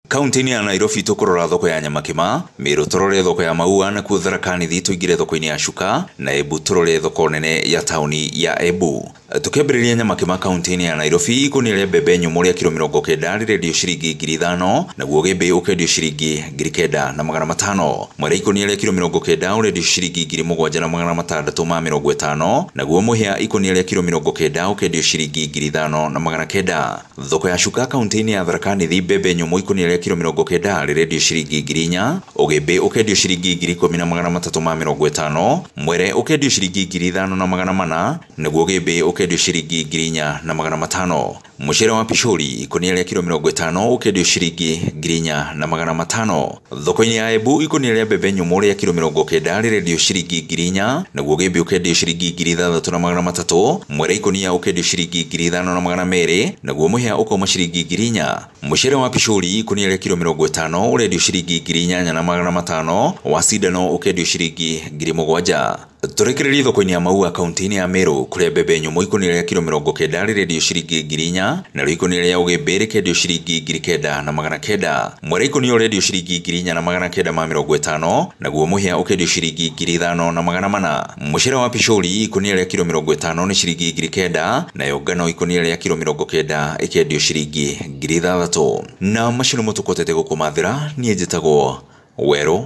Kaunti-inĩ ya Nairobi tũkũrora thoko ya Nyamakima, Meru tũrore thoko ya Maua, nakuo Tharaka Nithi tũingĩre thoko-inĩ ya Chuka, na Embu tũrore thoko nene ya taũni ya Embu. Tũkĩambĩrĩria Nyamakima kaunti-inĩ ya Nairobi, ikũnia rĩa mbembe nyũmũ rĩa kiro 90 rĩrendio ciringi 5,000, naguo gĩmbĩ ũkendio ciringi 9,500. Mwere ikũnia rĩa kiro 90 ũrendio ciringi 7,650, naguo mũhĩa ikũnia rĩa kiro 90 ũkendio ciringi 5,900. Thoko ya Chuka kaunti-inĩ ya Tharaka Nithi, mbembe nyũmũ ikũnia rĩa kiro 90 rĩrendio ciringi 4,000, ũgĩmbĩ ũkendio ciringi 10,350, mwere ũkendio ciringi 5,400, naguo gĩmbĩ ũkendio ciringi 4,500. Mũcere wa pishori ikũnia rĩa kiro 50 ũkendio ciringi 4,500. Thoko-inĩ ya Embu ikũnia rĩa mbembe nyũmũ rĩa kiro 90 rĩrendio ciringi 4,000, naguo gĩmbĩ ũkendio ciringi 6,300, mwere ikũnia ũkendio ciringi 5,200, naguo mũhĩa ũkauma ciringi 4,000. Mũcere wa pishori ikũnia rĩa kiro 50 ũrendio ciringi 8,500, wa cindano ũkendio ciringi 7,000. Tũrekererie thoko-inĩ ya Maua kaunti-inĩ ya Meru kũrĩa mbembe nyũmũ ikũnia rĩa kiro 90 rĩrendio ciringi 4,000, narĩo ikũnia rĩa ũgĩmbĩ rĩkendio ciringi 9,900. Mwere ikũnia ũrendio ciringi 4,950, naguo mũhĩa ũkendio ciringi 5,400. Mũcere wa pishori ikũnia rĩa kiro 50 nĩ ciringi 9,000, nayo ngano ikũnia rĩa kiro 90 ĩkendio ciringi 6,000. Na macio nĩmo tũkotete gũkũmathĩra. Niĩ njĩtagwo Werũ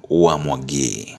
wa Mwangi.